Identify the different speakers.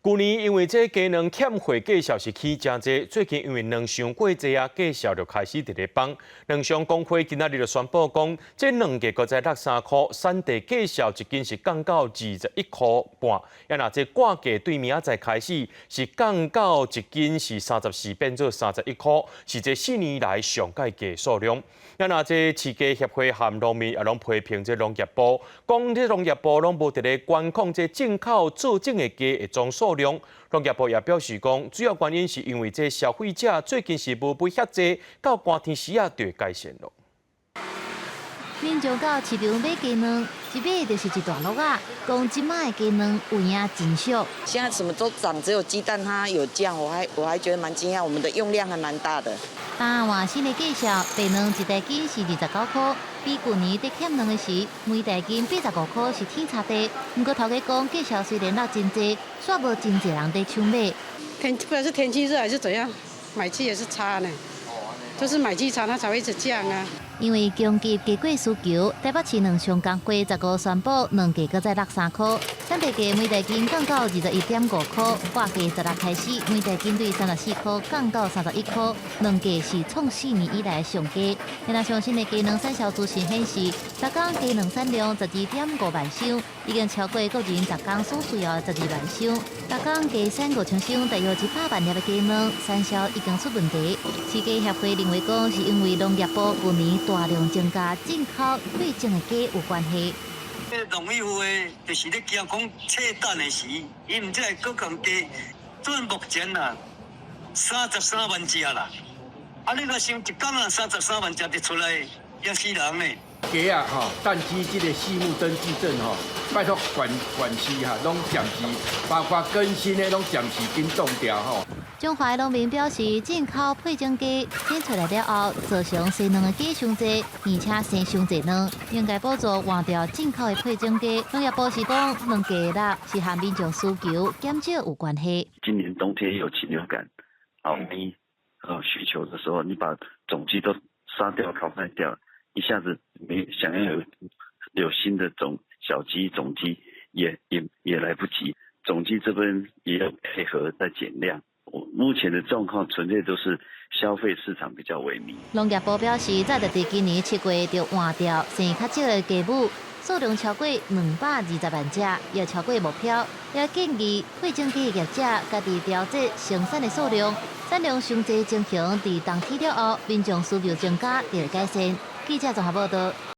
Speaker 1: 舊年因為這雞卵欠貨價數是起誠濟，最近因為卵傷過濟啊，價數就開始佇咧崩。卵商公會今仔日就宣布講，這卵價閣再落3箍，產地價數一斤是降到21箍半。啊若這割價對明仔載開始是降到一斤是34變做31箍，是這4年來上蓋低數量。啊若這飼雞協會和農民也攏批評這農業部，講這農業部攏無佇咧管控這進口做種的雞的總數量。農業部也表示講，主要原因是因為這消費者最近是無買遐濟，到寒天時仔就會改善囉。
Speaker 2: 民眾到市場買雞卵，一買就是一大籮仔。講這擺的雞卵有影真俗。
Speaker 3: 現在什麼都漲，只有雞蛋它有降，我還覺得蠻驚訝。我們的用量還蠻大的。
Speaker 2: 今換新的價數，白卵一大斤是29箍，比舊年佇欠卵的時，每大斤85箍是天差地。毋過頭家講價數雖然落真濟，煞無真濟人佇搶買。
Speaker 4: 天不知道是天氣熱還是怎樣，買氣也是差呢，就是買氣差，它才會一直降啊。
Speaker 2: 因為供給低過需求，台北市卵商公會15宣布卵價閣再落3箍，產地價每大斤降到21.5箍，割價16開始每大斤對34箍降到31箍，卵價是創4年以來上低。現在上新的雞卵產銷資訊顯示，逐工雞卵產量12.5萬箱，已經超過個人逐工所需要的12萬箱。逐工雞產5000箱，大約100萬粒的雞卵，產銷已經出問題。飼雞協會認為講，是因為農業部舊年大量增加進口配種的雞有關係。
Speaker 5: 農委會就是咧驚講切蛋的時，伊毋知會閣共雞，準目前啊33萬隻啦。啊，你若想一工啊三十三萬隻就出來，嚇死人呢。
Speaker 6: 雞仔吼，蛋雞這個飼牧登記證吼，拜託縣縣市哈，攏暫時，包括更新的攏暫時緊凍掉吼。
Speaker 2: 彰化農民表示，進口配種雞生出來了後，造成生卵的雞傷濟，而且生傷濟卵，應該補助換掉進口的配種雞。農業部是講，卵價落是和民眾需求減少有關係。
Speaker 7: 今年冬天有禽流感，啊，你需求的時候，你把種雞都殺掉、淘汰掉，一下子沒想要有新的種小雞、種雞，也來不及。種雞這邊也有配合在減量。目前的狀況純粹都是消費市場比較萎靡。
Speaker 2: 農業部表示，早就佇今年7月就換掉生較少的雞母，數量超過220萬隻，也超過目標。也建議配種雞業者家己調節生產的數量，產量傷濟情形佇冬天了後，民眾需求增加就會改善。記者綜合報道。